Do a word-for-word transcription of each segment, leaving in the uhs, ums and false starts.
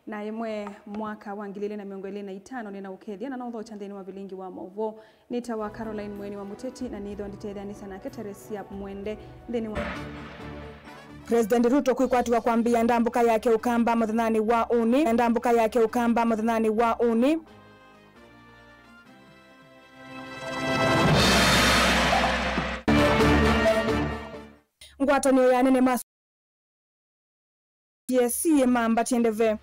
na ĩmwe mwaka wa ngili ili na mĩongo ĩlĩ na itano, nĩnaũkethya na naũthokya nthĩnĩ wa vilingi wa maũvoo. Nĩtawa Caroline Mweni wa Mũteti, na nĩthwa nditetheanĩsya nake Teresia Mwende nthĩnĩ wa President Ruto kwĩkwatĩwa kwambĩĩa ndambũka yake Ũkamba mũthenyanĩ wa ũnĩ, ndambũka yake Ũkamba mũthenyanĩ wa ũnĩ. Ngwatanĩo ya anene ma G S C mambatie ndeve.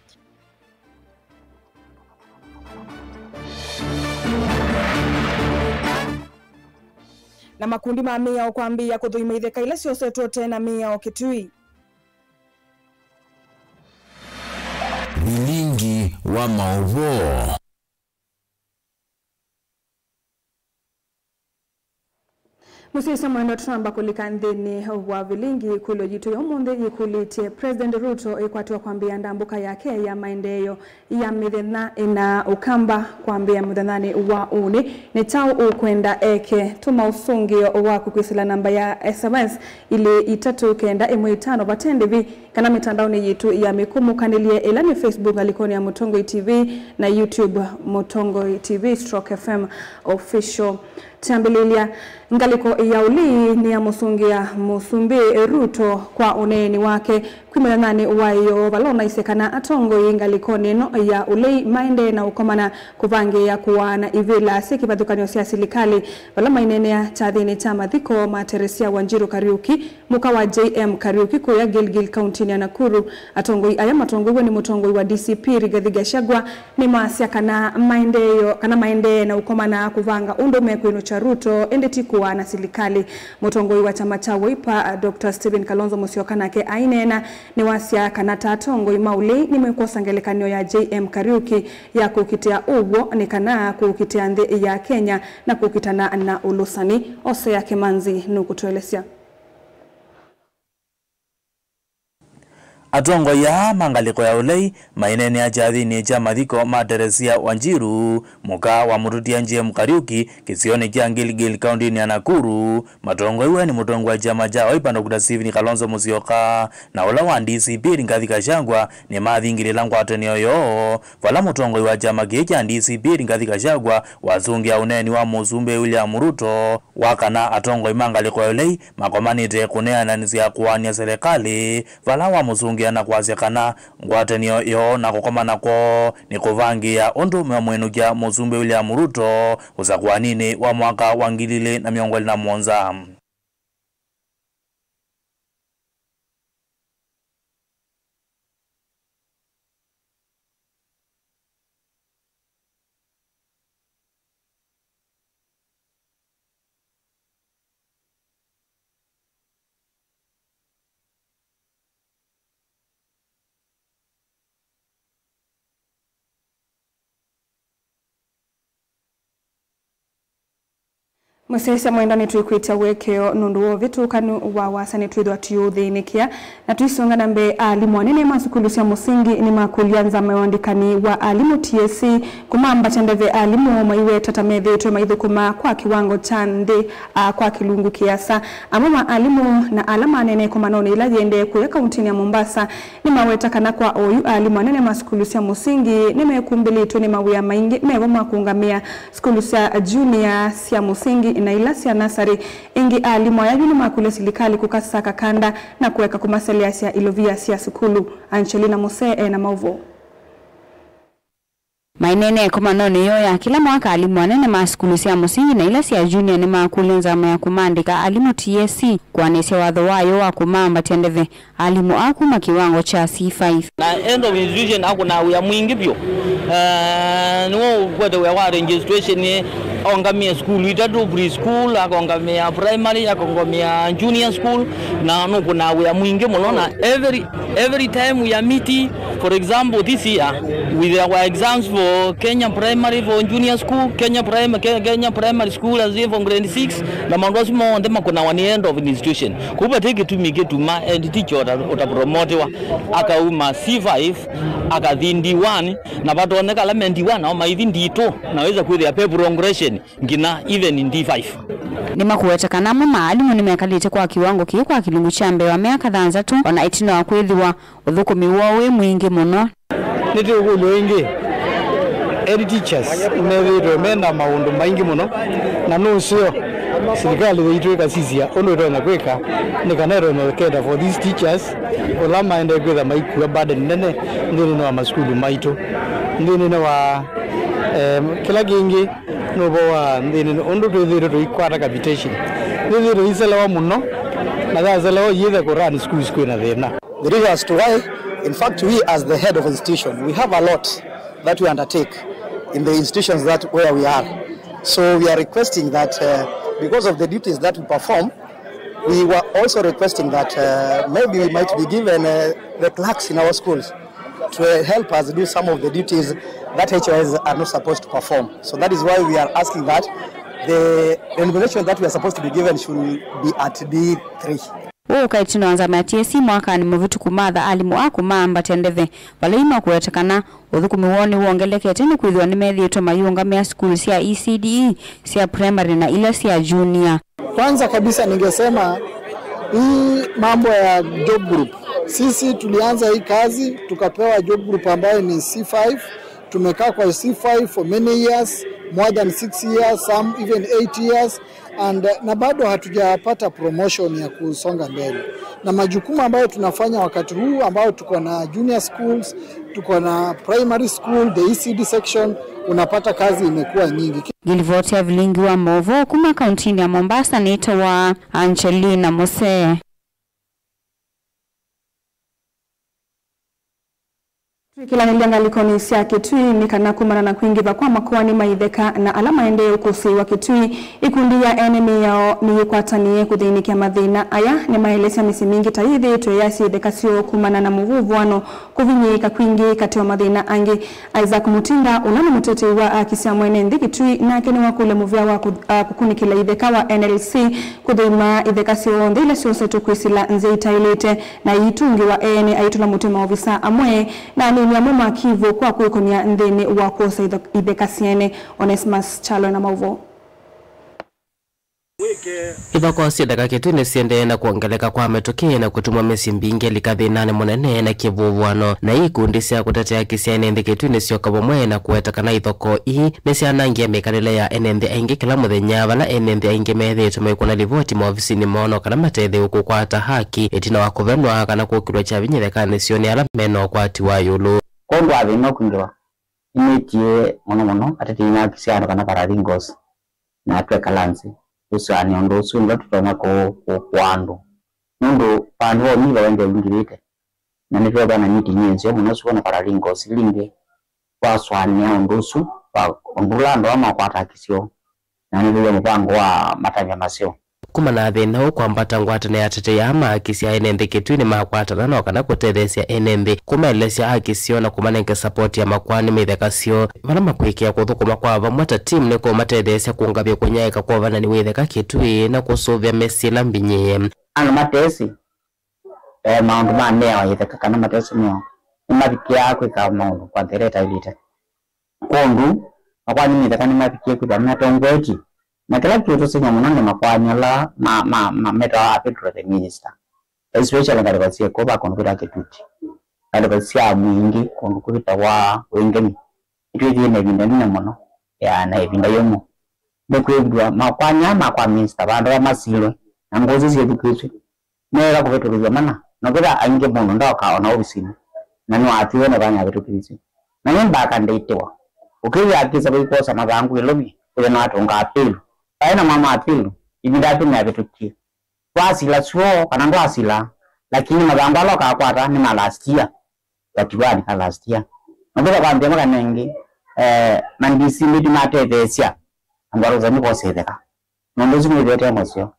Na makundi ma mĩao kwambĩĩa kũthũima itheka ila syosetwe tene na mĩao Kitui. Vilingi wa maũvoo. Mũsyaĩĩsya mwendwa, tũtamba kũlika nthĩnĩ wa vilingi. Ĩkũlyo yitũ ya ũmũnthĩ yĩkũlĩtye, President Ruto ĩkwatĩwa kwambĩĩa ndambũka yake ya maendeeo ya mĩthenya ĩna Ũkamba kwambĩĩa mũthenyanĩ wa ũnĩ. Nĩ kyaũ ũkwenda eke? Tũma ũsũngĩo waku kwĩsĩla namba ya S M S ilĩ itatũ kenda ĩmwe itano vate ndĩvi, kana mĩtandaonĩ yitũ ya mĩkũmũkanĩlye, ĩla nĩ Facebook ngalĩkonĩ ya Mũtongoi T V na YouTube Mũtongoi T V stroke F M Official. Kyambĩlĩlya, ngalĩko ya ũlei nĩyamũsũngĩa Mũsumbĩ Ruto kwa ũneeni wake kwĩ mũthenyanĩ wa ĩyoo, vala ũnaisye kana atongoi ngalĩkonĩ ĩno ya ũlei maendee na ũkomana kũvangĩĩa kũaana ivĩla syĩ kĩvathũkany'o sya silikalĩ, vala maineenea kyathĩnĩ kya mathiko ma Teresia Wanjiru Kariuki, mũka wa J M Kariuki kũya Gilgil, kauntinĩ ya Nakuru. Atongoi aya matongoew'e nĩ mũtongoi wa D C P Rigathi Gachagua nĩmasya kana maendeeo, kana maendee na ũkomana kũvanga ũndũ mekwĩnũkya Ruto, ĩndĩ ti kũaana silikalĩ. Mũtongoi wa kyama kya Wiper, Doctor Stephen Kalonzo Musyoka, nake aineena, nĩwasya kana ta atongoi ma ũlei nĩmekwosa ngelekany'o ya J M Kariuki ya kũkitĩa ũw'o nĩ kana kũkitĩa nthĩ ya Kenya na kũkitana na ũlũsani. Osea Kimanzi nũkũtũelesya. Atongoi aa ma ngalĩko ya ũlei maineenea kyathĩnĩ kya mathiko ma Teresia Wanjiru, mũka wa mũtũtia J M Kariuki, kĩsionĩ kya Gilgil, kauntinĩ ya Nakuru, matongoew'e nĩ mũtongoi wa kyama kya Wiper, Doctor Stephen Kalonzo Musyoka, na ũla wa D C P Rigathi Gachagua, nĩmathingĩlĩla ngwatanĩo yoo, vala mũtongoi wa kyama kĩĩ kya D C P Rigathi Gachagua wasũngĩa ũneeni wa Mũsumbĩ William Ruto wa kana atongoi ma ngalĩko ya ũlei makomanĩte kũneananĩsya kũaany'a silikalĩ, vala wamũsũngĩa na kwasya kana ngwatanĩo yoo na kũkomana kwoo nĩ kũvangĩĩa ũndũ meũmwĩnũkya Mũsumbĩ William Ruto ũsakũaninĩ wa mwaka wa ngili ilĩ na mĩongo ĩlĩ na mũonza. Mũsyaĩĩsya mwendwa, nĩtwĩkwĩtya ũekeo nũndũ wa ũvĩtũkanu wa wasya, nĩtwĩthwa tũiũthĩnĩkĩa na tũisonga na mbee. Alimũ anene ma sukulu sya mũsingi nĩmakũlya nzama ya ũandĩkani wa alimũ T S C kũmambatya ndeve alimũ maiweta ta methĩĩtwe maithũkũma kwa kĩwango kya nthĩ, a, kwa kĩlungu kĩasa. Amwe ma alimũ na ala maneenee ĩkomanonĩ yĩla yĩendee kũya kauntinĩ ya Mombasa nĩmaweta kana kwa oyu alimũ anene ma sukulu sya mũsingi nĩmekumbĩlĩtwe nĩ mawĩa maingĩ mevo ma kũũngamĩa sukulu sya junior, sya mũsingi na ila sya nasarĩ. Ĩngĩ, alimũ aya yu nĩmakũlya silikalĩ kũkasaka kanda na kũeka kũmaseleasya ilovia sya sukulu. Angelina Musee ena maũvoo. Maineenea ĩkomanonĩ yoo ya kĩla mwaka, alimũ anene ma sukulu sya mũsingi na ila sya junior nĩmakũlya nzama ya kũmaandĩka alimũ T S C kũanĩsya watho wayo wa kũmambatya ndeve alimũ aa kuma kĩwango kya C five. Na head of institution akũnaa wĩa mwingĩ vyũ. Eh, nĩwe ũkwete wĩa wa registration, ongamie sukulu itatũ, preschool, akongamia primary, akongamia junior school, na nũkũnaa wĩa mwingĩ mũno, na every, every time we are meeting, for example, this year, with our exams for Kenya Primary, for junior school, Kenya Prim-, Ke-, Kenya Primary School as if for grade six, na maũndũ asu monthe makũnawa nĩ head of institution. Kũu vate kĩtumi kĩtuma head teacher ũta-, ũtapromotiwa, akauma C five, akathi D one, na vatoneka ala me D one nao maithi D two, na wĩsa kwĩthĩa pe progression nginya even D five. Nĩmakũweta kana amwe ma alimũ nĩmekalĩte kwa kĩwango kĩĩ kwa kĩlungu kya mbee wa myaka thanthatũ, ona ĩtina wa kwĩthĩwa ũthũkũmi woo wĩ mwingĩ mũno. Nĩtũkũlyo ĩngĩ, head teachers methĩĩtwe me na maũndũ maingĩ mũno, na nũseo silikalĩ yaitũ ĩkasisya ũndũ ĩtonya kwĩka nĩ kana ĩtonya cater for these teachers, ũla maendee kwĩtha maikua burden nene nthĩnĩ wa masukulu maitũ, nthĩnĩ wa, em, kĩla kĩngĩ. Nũvo wa nthĩnĩ ũndũ twĩthĩĩtwe tũikwata capitation yĩthĩĩtwe iselewa mũno, na yaselewa yĩthe kũrani schools kwĩna thĩna. The reason as to why, in fact, we as the head of institution, we have a lot that we undertake in the institutions that where we are. So we are requesting that, uh, because of the duties that we perform, we were also requesting that, uh, maybe we might be given, uh, the clerks in our schools to, uh, help us do some of the duties that H O Is are not supposed to perform. So that is why we are asking that the remuneration that we are supposed to be given should be at D three. Ũũ ũkaĩ ĩtina wa nzama ya T S C mwakanĩ mũvĩtũku matha alimũ a kũmaambatya ndeve vala imwe kũweta kana ũthũkũmi woo nĩwongelekete nĩkwĩthĩwa nĩmethĩĩtwe mayĩũngamĩa sukulu sya E C D E, sya primary na ila sya junior. Kwanza kabisa ningesema hii mambo ya job group. Sisi tulianza hii kazi, tukapewa job group ambayo ni C five. Tumekaa kwa C five for many years, more than six years, some even eight years, and, uh, na bado hatujapata promotion ya kusonga mbele. Na majukumu ambayo tunafanya wakati huu, ambayo tuko na junior schools, tuko na primary school, the E C D section, unapata kazi imekuwa nyingi. Ngilivoti ya vilingi wa maũvoo kuma kauntinĩ ya Mombasa nĩtawa Angelina Musee. Twĩkĩlanĩlya ngalĩkonĩ sya Kĩtui nĩ kana kumana na kwingĩva kwa makoani ma itheka na ala maendee ũkũsĩĩwa Kĩtui, ikundi ya ene mĩao nĩyĩkwatanĩe kũthĩnĩkya mathĩna aya. Nĩmaelesya mĩsyĩ mingĩ ta yĩthĩĩtwe yasya itheka syoo kumana na mũvũvũano, kũvinyĩĩka kwingĩ katĩ wa mathĩna angĩ. Isaac Mutinda, ũla nĩ mũtetei wa aki sya mwene nthĩ Kĩtui, nake nĩwakũlya mũvea wa kũ-, a, kũkunĩkĩla itheka wa N L C kũthũima itheka syonthe ila syosetwe kwĩsĩla nzĩa itaĩlĩte na iitũngĩwa ene aitũla mũtĩ maovisa amwe na anini amwe ma kivũ kwa kwĩkomya nthĩnĩ wa kwosa itho-, itheka syene. Onesmus Kyalo na maũvoo. Ithokoo syĩ itheka Kĩtui nĩsiendee na kwongeleka kwa mĩtũkĩ na kũtuma mĩsyĩ mbingĩ ĩlika thĩnanĩ mũnene na kĩvũvũano, na ikundi sya kũtetea aki sya ene nthĩ Kĩtui nĩsyoka vamwe na kũweta kana ithokoo ii nĩsyanangie mĩkalĩle ya ene nthĩ aingĩ kĩla mũthenya, vala ene nthĩ aingĩ methĩĩtwe maikũna livoti maovisinĩ moo no kana matetheew'e kũkwata haki ĩtina wa kũvenwa kana kũkĩlw'a kya vinya ithekanĩ syoo nĩ ala me na ũkwati wa ĩũlũ. Kwondũ wa thĩna ũkwingĩva, nĩnĩtie mũno mũno atetei ma aki sya andũ kana paralegals na twekalaa nzĩ tũsũanĩe ũndũ ũsu nĩvo tũtonya kũ-, kũ-, kũkũa andũ. Nũndũ vandũ va ũnyivya wendee wingĩvĩte, na nĩtwethwa na meeting yĩ nzeo mũno sua na paralegals ilingĩ, twasũanĩa ũndũ ũsu wa ũndũ ũla andũ aa makwata aki syoo, na nĩtũĩe mũvango wa matavya maseo. Kumana na thĩna ũũ kwambata, ngwatanĩo ya atetei aa ma aki sya ene nthĩ Kĩtui nĩmakwatana no kana kũtetheesya ene nthĩ, kũmaelesya aki syoo na kũmanenga support ya makoani ma itheka syoo, vala makwĩkĩa kũthũkũma kwa vamwe ta team nĩkũmatetheesya kũngavya kũnyaĩĩka kwa ũvanani wa itheka Kĩtui na kũsũvĩa mĩsyĩ ĩla mbinyĩĩe. Andũ matesĩ, eh, maũndũ ma mĩao ya itheka kana matesĩ mĩao, nĩmavikĩaa kwĩka maũndũ kwa nzĩa ĩla ĩtaĩlĩte. Kwondũ, makoani ma itheka nĩmavikie kwĩthwa metongoetye, na kĩla kĩũtũseng'ya mũno nĩ makoani ala ma, ma, ma, metawa a federal minister, especially ngalĩko syĩ kũu va kũndũ kwĩtawa Kĩtuti, ngalĩko sya Mwingi kũndũ kwĩtawa Wengeni. Nĩtwĩthĩie na ĩvinda ĩnene mũno ya na ĩvinda yũmũ. Nĩkwĩthĩwa makoani aa ma kwa minista vandũ va masilwe na ngũsĩ syĩthukĩĩsw'e, meeka kũvĩtũkĩthw'a mana, na kwĩtha aingĩ mũndũ ndaoka o na ovisinĩ, na nĩwatw'ĩwe nĩ vanya avĩtũkĩthisye. Na nĩ mbaka ndeitĩwa. Ũkĩw'a akĩsa vaikwosa mathangũ ĩlovi, ĩthe nĩwatũngaa apĩlu. Vaĩ na mwa ma apĩlu, ĩvinda yake nĩyavĩtũkie. Twasila syoo kana ndwasila, lakini mathangũ ala ũkakwata nĩ ma last year. Katiwani ka last year. Na kwĩtha kwa nthĩ ĩmwe kana ĩngĩ, eh, ma D C nĩtũmatetheesya andũ ala nĩkosetheka. Na ũndũ ũsu nĩwĩthĩĩtwe mũseo.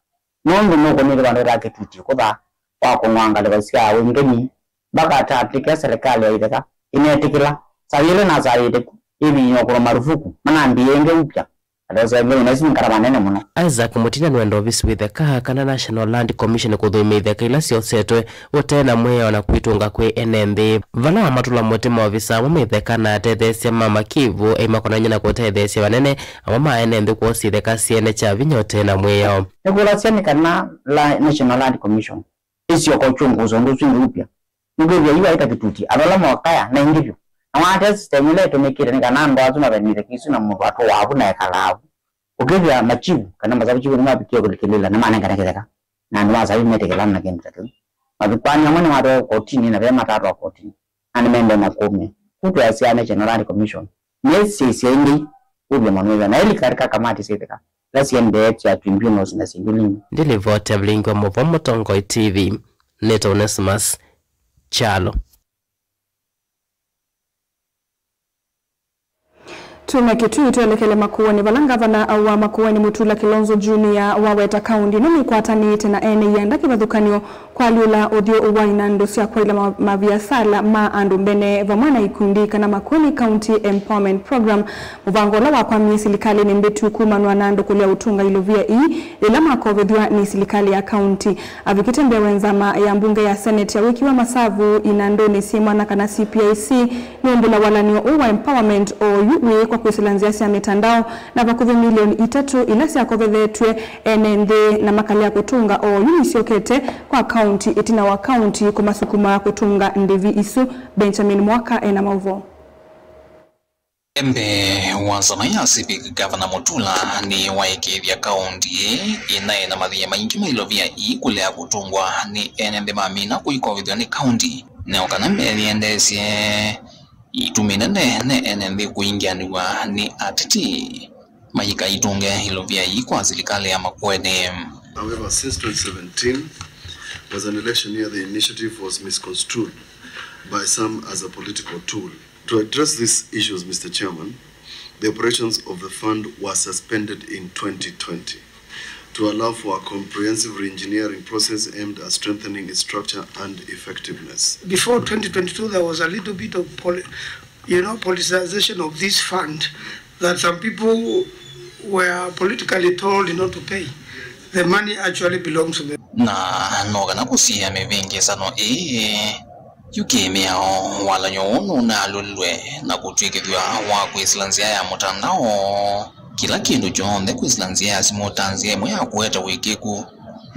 Nũndũ nũkũnĩte vandũ ta Kĩtuti kũtha wa kũng'oa ngalĩko sya Wengeni, mbaka tatĩke serikali ya itheka ĩnetĩkĩla. Saa yĩla nasaĩte ĩvinywa kũlwa marufuku, manambĩĩe ĩngĩ upya. Andũ asu angĩ nĩmaisu nĩ kana manene mũno. Isaac Mutinda nĩwenda ovisi wa itheka kana National Land Commission kũthũima itheka ila syosetwe ũtee na mwĩao na kwĩtũnga kwĩ ene nthĩ. Vala wamatũla mũtĩ maovisa amwe ma itheka na atetheesya ma makivũ, eimakonany'a na kũtetheesya vanene amwe ma ene nthĩ kwosa itheka syene kya vinya ũtee na mwĩao. Nĩkũlasya nĩ kana la-, National Land Commission ĩsyoka ũkyũngũũsya ũndũ ũsu ĩngĩ upya. Nĩkwĩthĩa yu aĩta Kĩtuti, andũ ala mokaya na ĩngĩ vyũ, Na watee system ĩla ĩtũmĩkĩte nĩ kana andũ asu mavenĩte kĩsu na mũvatũ wavu na ekalaa vu. Ũkĩthĩa machivu kana masavu chivu nĩmavikie kũlikĩlĩla nĩmanengane kĩtheka, na andũ ma savu metĩkĩlana na kĩndũ ta kĩu. Mavikũani amwe nĩmatwawa kotini na ve matatwa kotini, na nĩmaendee na kũmya. Kũu twĩasya nĩ General Commission nĩsisye ĩngĩ ũthya manũĩva na ĩlika katika kamati syĩthĩka ila siendee sya tribunals na syĩngĩ lingĩ. Ndilivoti ya vilingi wa mũvo Mũtongoi T V, nĩta Onesimus Kyalo. Tume Kitui twelekele Makueni, vala ngavana wa Makueni Mutula Kilonzo Junior waweta kaunti ĩno nĩkwatanĩte na ene ianda kĩvathũkany'o kwalyũla ũthyũ wa inandũ sya kwaĩla ma-, maviasala ma andũ mbene vamwe na ikundi kana Makueni County Empowerment Program, mũvango ũla wakwamie silikalĩnĩ mbĩtu kumanwa na andũ kũlea ũtũnga ilovia ii yĩla makovethw'a nĩ silikalĩ ya kaunti. Avikĩte mbee wa nzama ya mbunge ya Senate ya wĩki wa masavu inandũnĩ syĩ mwanya kana C P I C, nũmbũla walan'yo ũũ wa empowerment oyu wĩĩkwa kwĩsĩla nzĩa sya mĩtandao, na vakuvĩ milioni itatũ ila syakovethetw'e ene nthĩ na makalea kũtũnga oyu nisyokete kwa kaunti ĩtina wa kaunti kũmasukuma kũtũnga ndĩvi isu. Benjamin Mwaka ena maũvoo. Mbee wa nzama ya Civic, Governor Mutula nĩwaĩkĩĩthya kaunti ĩĩ ĩnaĩ na mathĩna maingĩ ma ilovia ii kũlea kũtũngwa nĩ ene nthĩ mamina kũikovethw'a nĩ kaunti, na o kana meyĩendeesye itumi nene nĩ ene nthĩ kũingĩanĩw'a nĩ ateti maikaitũnge ilovia ii kwa silikalĩ ya Makueni. However, since twenty seventeen was an election year, the initiative was misconstrued by some as a political tool. To address these issues, Mister Chairman, the operations of the fund were suspended in twenty twenty to allow for a comprehensive re-engineering process aimed at strengthening its structure and effectiveness. Before twenty twenty-two, there was a little bit of poli-, you know, politicization of this fund, that some people were politically told not to pay. The money actually belongs to the Na no kana kũsiĩĩa mĩvĩngĩĩsano ĩĩ, yu kĩ mĩao, walan'yo ũũ nũnaalũlilwe na kũtw'ĩkĩthw'a wa kwĩsĩla nzĩa ya mũtandao. Kĩla kĩndũ kyonthe kwĩsĩla nzĩa ya simũ ta nzĩa ĩmwe ya kũete wĩkĩĩku,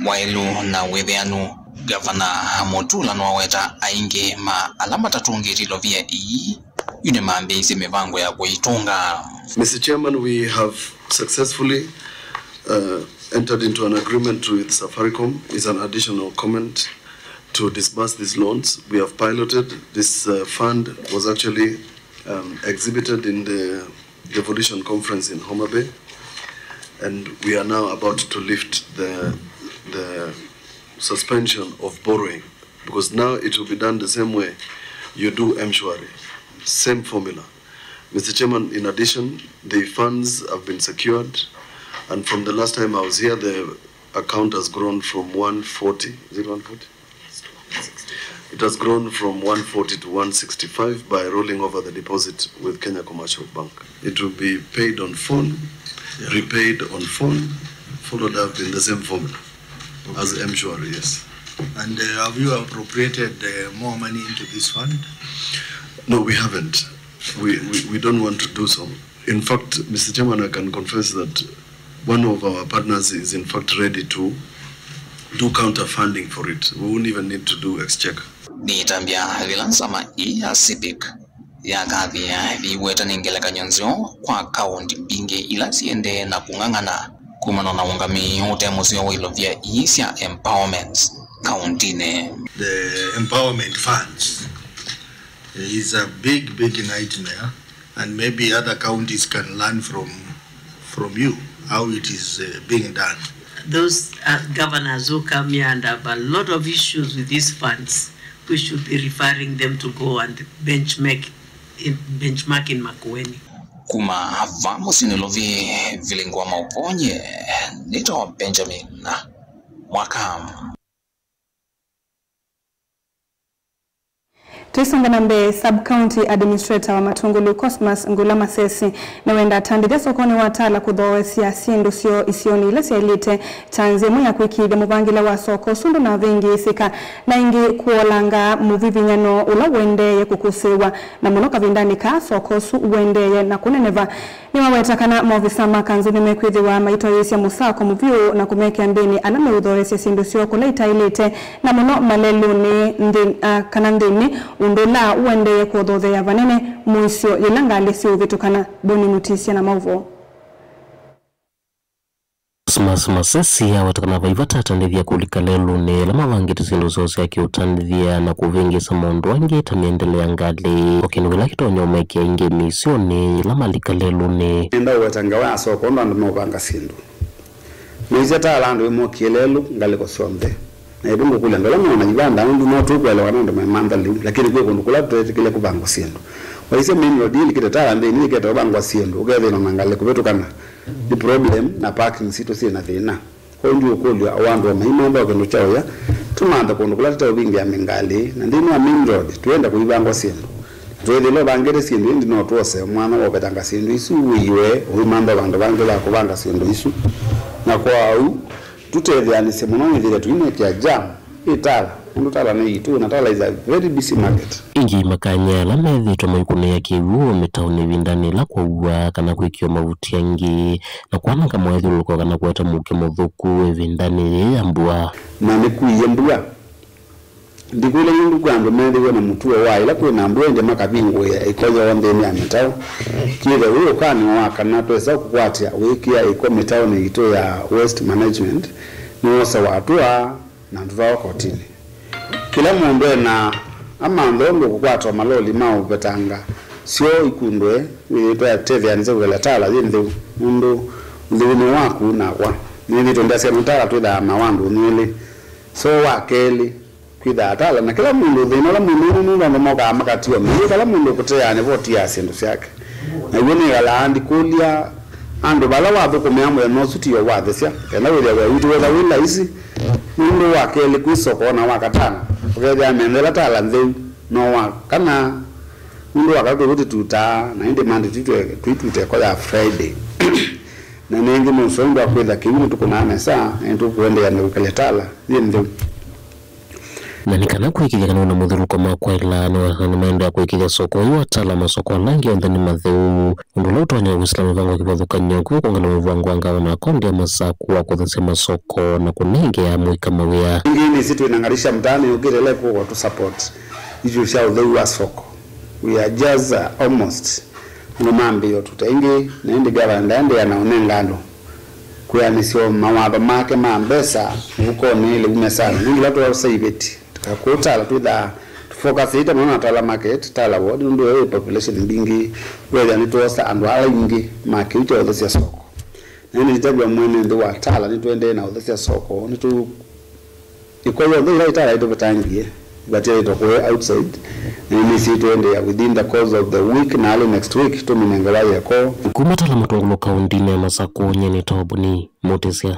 waĩlu na wĩthĩanu. Gavana Mutula nĩwaweta aingĩ ma ala matatũngĩte ilovia ii yu nĩmambĩĩisye mĩvango ya kũitũnga. Mister Chairman, we have successfully, uh, entered into an agreement with Safaricom. Is an additional comment to disburse these loans. We have piloted this, uh, fund was actually, um, exhibited in the Devolution Conference in Homa Bay, and we are now about to lift the, the suspension of borrowing, because now it will be done the same way you do M-Shwari, same formula. Mister Chairman, in addition, the funds have been secured, and from the last time I was here, the account has grown from one forty, is it one forty? It has grown from one forty to one sixty-five by rolling over the deposit with Kenya Commercial Bank. It will be paid on phone, yeah, repaid on phone, followed up in the same formula as M-Shwari, yes. And, uh, have you appropriated, uh, more money into this fund? No, we haven't. We, we, we don't want to do so. In fact, Mister Chairman, I can confess that one of our partners is in fact ready to do counter funding for it. We won't even need to do exchequer. Nĩtambya yĩla nzama ĩĩ ya Civic yakathĩa yĩweta nĩ ngelekany'o nzeo kwa kaũnti mbingĩ ila siendee na kũng'ang'ana kumana na ũngamĩi ũte mũseo wa ilovia ii sya empowerment kaũntinĩ. The empowerment funds is a big, big nightmare. And maybe other counties can learn from, from you how it is, uh, being done. Those, uh, governors who come here and have a lot of issues with these funds, we should be referring them to go and benchmark in, benchmark in Makueni. Kuma vaa mũsyĩnĩ Lovi, Vilingi wa Maũvoo, nĩtawa Benjamin Mwaka. Tũisonga na mbee, Sub-County Administrator wa Matungulu, Cosmas Ngula Masesi, nĩwenda atandĩthya sokonĩ wa Tala kũthoosya syĩndũ syoo isionĩ ila syaĩlĩte ta nzĩa ĩmwe ya kwĩkĩĩthya mũvangĩle wa soko ũsu ndũnavĩngĩĩsĩka, na ĩngĩ kũolanga mũvivinyano ũla ũendeeye kũkũsĩĩwa, na mũno kavindanĩ kaa soko ũsu ũendeeye na kũneneva. Nĩwaweta kana maovisa ma kanzũ nĩmekwĩthĩwa maitoeesya mũsako mũvyũ na kũmekĩa mbĩnĩ ala meũthoosya syĩndũ syoo kũla itaĩlĩte, na mũno malelũnĩ nthĩ, a, kana nthĩnĩ ũndũ ũla ũendee kũthotheea vanene mũisyo yĩla ngalĩ syĩũvĩtũkana. Boni Mutisya na maũvoo. Cosmas Masesi awetekana vaiva ta atandĩthya kũlika lelũnĩ ala mavangĩte syĩndũ syoo sya kĩũtandĩthya na kũvĩngĩĩsa maũndũ angĩ ta mĩendele ya ngalĩ, o kĩndũ kĩla kĩtonya ũmekĩa ingĩ mĩisyonĩ yĩla malika lelũnĩ. Nenda ũweta ngewa ya soko ũndũ andũ meũvanga syĩndũ. Maisye ta ala andũ ĩmokie lelũ ngalĩko syonthe. Na ĩndĩ ngũkũlya andũ ala meona ivanda, nũndũ no tũkũelewa kana andũ memantha lĩu, lakini kwĩ kũndũ kũla tũtetĩkĩle kũvangwa syĩndũ. Waisye main road ĩlikĩte tala nthĩnĩ ĩkete ũvangwa syĩndũ, ũkethĩwa na ngalĩ kũvĩtũkana. Nĩ problem na parking sitũ syĩ na thĩna. Kwoou ndiũkũlw'a o andũ o maimantha o kĩndũ kya ũya, tũmanthe kũndũ kũla tũteũvingĩa mĩngalĩ, na nthĩnĩ wa main road, twĩenda kũivangwa syĩndũ. Twĩthĩle ũvangĩte syĩndũ, ĩndĩ no twose mwanya wa ũvetanga syĩndũ isu wĩiwe ũimantha vandũ vangĩ va kũvanga syĩndũ isu. Na kwa ũu, tũtetheanĩsye mũno nĩthĩle tũinekĩa jam ĩ tala, nũndũ tala nĩ yitũ, na tala is a very busy market. Ĩngĩ makany'a ala methĩĩtwe maikũnĩa kĩw'ũ mĩtaonĩ ĩvindanĩ ĩla kwaua kana kwĩkĩwa mavuti angĩ, na kwananga mwaĩthũlũko kana kũete mũuke mũthũku ĩvindanĩ yĩĩ ya mbua. Na nĩkuie mbua. Ndikwĩle nũndũ kwĩ andũ methĩwe na mũtuo wa ĩla kwĩ na mbua ĩndĩ makavingũĩa ĩko yoo nthĩnĩ ya mĩtaũ. Kĩthe wĩ ũkany'o wa kana twesa kũkwatya wĩkĩa ĩko mĩtaũnĩ yitũ ya waste management nĩwosawa atũa na tũtwawa kotinĩ. Kĩla mũndũ ena amantha ũndũ kũkwatwa maloli ma ũvetanga syoo ikundwe, wĩthĩĩtwe atetheanĩsya kwĩkala tala yĩ ntheu, nũndũ ũtheu nĩ waku nakwa. Nĩthĩĩtwe ndasya nũtala twĩthaa na wandũ nĩlĩ. So wa kelĩ, kwĩthaa tala na kĩla mũndũ thĩna ũla mũnene nũndũ andũ mokaa makatiwa mĩĩ kala mũndũ kũteanĩ voti ya syĩndũ syake. Na w'o nĩkalaa ndikũlya andũ vala wathũkũmĩa mũthenya ũsu tiyo wathesya, kenda wĩthĩa wĩa witũ wetha wĩ laisi, nũndũ wa kelĩ kwĩ soko na wa katano, ũkethĩa methela tala ntheu, no wa kana, nũndũ wa katatũ tũtitutaa, na ĩndĩ Monday tũitute ĩko ya Friday. Na nĩngĩ nũseo nũndũ wa kwĩtha kĩw'ũ nĩtũkũnaa nesa, na nĩtũkũendeea na kwĩkalya tala yĩ ntheu. Na nĩ kana kũĩkĩĩthya kana ona mũthũlũko ma kwaĩla, no nĩmaendeea kũĩkĩĩthya soko ũyũ wa tala masoko ala angĩ onthe nĩ matheu, ũndũ ũla ũtonya kũsĩla mĩvango ya kĩvathũkany'o kwĩ kũngana mũvango wa ngavana wa kaũntĩ ya Masakũ wa kũthesya masoko na kũnengea amũika mawĩa. Ĩngĩ nĩsĩ twĩ na ngalĩ sya mtaani yũkĩte ĩla ĩkũka tũ support issue sya ũtheu wa soko. We are just, uh, almost. Andũ mambĩĩe ũtuta ĩngĩ, na ĩndĩ gavana ndaendeea na ũnenga andũ kwĩanĩsya mawatho make ma mbesa mũvukonĩ ĩlĩu mesanĩ. Nĩ ĩla twosa iveti, tũkakũtala twĩthaa tũfocusĩte mũno na Tala Market, Tala Ward, nũndũ ĩyo ĩ population mbingĩ, wethĩa nĩtwosa andũ ala aingĩ ma kĩu kya ũthesya soko. Na ĩndĩ nĩtavya mwene nthĩ wa Tala, nĩtũendee na ũthesya soko, nĩtũ Ĩko yonthe ila ĩtala ĩtũvetangie, ĩvatĩĩtwe kũe outside, na nĩnĩsĩ tũendeea within the course of the week na early next week tũminenge wa yeko. Kuma Tala Mũtũngũlũ kaũntĩnĩ ya Masakũ, nyie nĩ Tobuni Mũtĩsya.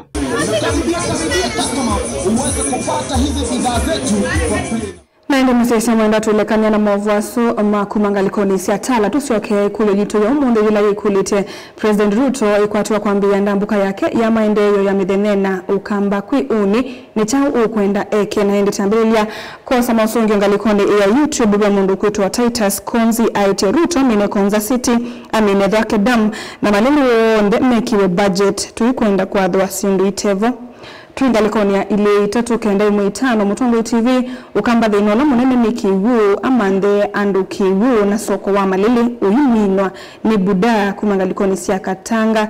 Na ĩndĩ mũsyaĩĩsya mwenda tũlekany'a na maũvoo asu ma kuma ngalĩkonĩ sya Tala, tũsyoke ĩkũlyo yitũ ya ũmũnthĩ yĩla yĩkũlĩtye, President Ruto ĩkwatĩwa kwambĩĩa ndambũka yake ya maendeeo ya mĩthenya ĩna Ũkamba kwĩ ũnĩ? Nĩ kyaũ ũkwenda eke? Na ĩndĩ twambĩlĩlya kwosa maũsũngĩo ngalĩkonĩ ya YouTube, ve mũndũ ũkwĩtwa Titus Konzi aĩtye Ruto amine Konza City, amine Thwake Dam, na malĩlĩ onthe mekĩwe budget. Tũikwenda kwathwa syĩndũ itevo. Twĩ ngalĩkonĩ ya ilĩ itatũ kenda ĩmwe itano, Mũtongoi T V, Ũkamba thĩna ũla mũnene nĩ kĩw'ũ, amanthe andũ kĩw'ũ na soko wa malĩlĩ ũiminwa nĩ Buda kuma ngalĩkonĩ sya Katanga.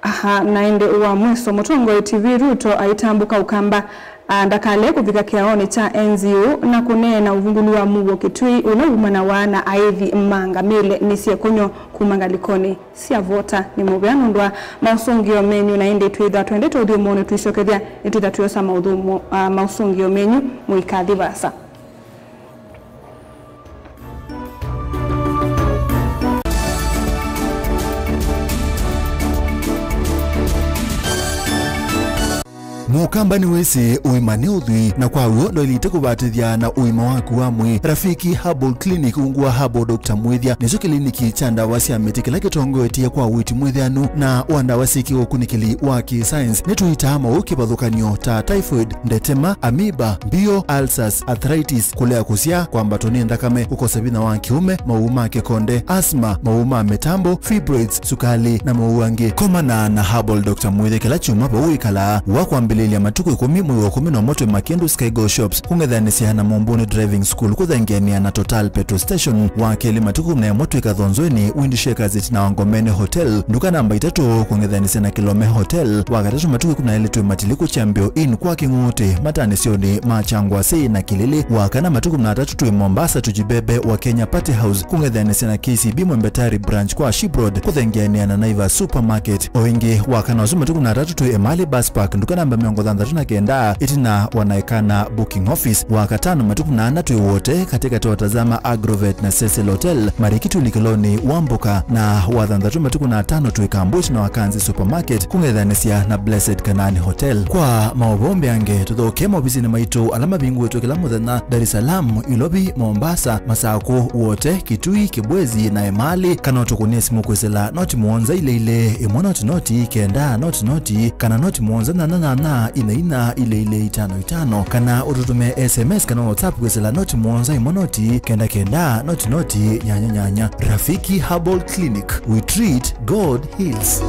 Aha, na ĩndĩ wa mwĩso, Mũtongoi T V Ruto aitambũka Ũkamba, a, ndakalee kũvika kĩaonĩ kya N G O na kũneena ũvungũli wa mũuo Kĩtui ũla umanawa na aĩthi ma ngamĩle nĩsyekũny'o kuma ngalĩkonĩ sya Vota. Nĩ mũvea nũndũ wa maũsũngĩo menyu, na ĩndĩ twĩthwa twendete ũthyũmũonĩ tũisyokethya, nĩtwĩtha twĩosa maũthũmũ, a, maũsũngĩo menyu mũikathi vaasa. Mũkamba nĩwĩsĩ ũima nĩ ũthwii, na kwa w'o ndwaĩlĩte kũvatĩthya na ũima waku wa mwĩĩ. Rafiki Herbal Clinic, ungu wa Herbal Doctor Mwĩthya, nĩkyo kĩliniki kya ndawa sya mĩtĩ kĩla kĩtongoetye kwa ũiiti mwĩthĩanu na wa ndawa syĩ kĩũkunĩkĩli wa kĩ-science. Nĩtũitaa maũũ kĩvathũkany'o ta typhoid, ndetema, amoeba, mbio, ulcers, arthritis, kũlea kũsyaa, kwambatwa nĩ nthakame, kũkosa vinya wa kĩũme, maũũ ma kĩkonde, asthma, maũũ ma mĩtambo, fibroids, sukalĩ, na maũũ angĩ. Komana na Herbal Doctor Mwĩthya kĩla kyumwa vau wĩkalaa wa kwambĩlĩlya. Ya matukũ ĩkũmi mwei wa ĩkũmi na ũmwe twĩ Makindu Skygo Shops, kũng'ethanĩsya na Mumbuni Driving School, kũthengeanĩa na Total Petrol Station. Wa kelĩ matukũ kũmi na ĩmwe twĩ Kathonzweni, Windy Shakers ĩtina wa Ngomeni Hotel, nduka namba itatũ, kũng'ethanĩsya na Kilome Hotel. Wa katatũ matukũ ĩkũmi na elĩ twĩ Matiliku Champion Inn kwa Kĩng'ũtĩ, matanĩsyonĩ ma Kyangwasĩ na Kĩlĩlĩ. Wa kana matukũ kũmi na atatũ twĩ Mombasa Tujibebe wa Kenya Party House, kũng'ethanĩsya na K C B Mwembetari Branch kwa Ship Road, kũthengeanĩa na Naivas Supermarket. O ĩngĩ, wa kana ũsu matukũ kũmi na atatũ twĩ Emali Bus Park, nduka namba mĩongo thanthatũ na kenda, ĩtina wa Naekana Booking Office. Wa katano matukũ kũmi na ana twĩ Wote, katĩkatĩ wa Tazama Agrovet na Cecil Hotel, Marikiti ũlikĩlonĩ wa Mboka, na wa thanthatũ matukũ kũmi na atano twĩ Kambush na Wakanzi Supermarket, kũng'ethanĩsya na Blessed Kanani Hotel. Kwa maũvoo mbeange, tũthokee maovisinĩ maitũ ala mavingũĩtwe kĩla mũthenya, Dar es Salaam, Ilovi, Mombasa, Masakũ, Wote, Kitui, Kibwezi na Emali, kana ũtũkũnĩe simũ kwĩsĩla noti mũonza ilĩ ilĩ, ĩmwe noti noti, kenda noti noti, kana noti mũonza nyanya nyanya, inya inya, ilĩ ilĩ, itano itano, kana ũtũtũmĩe S M S kana WhatsApp kwĩsĩla noti mũonza, ĩmwe noti, kenda kenda, noti noti, nyanya nyanya. Rafiki Herbal Clinic, we treat, God heals.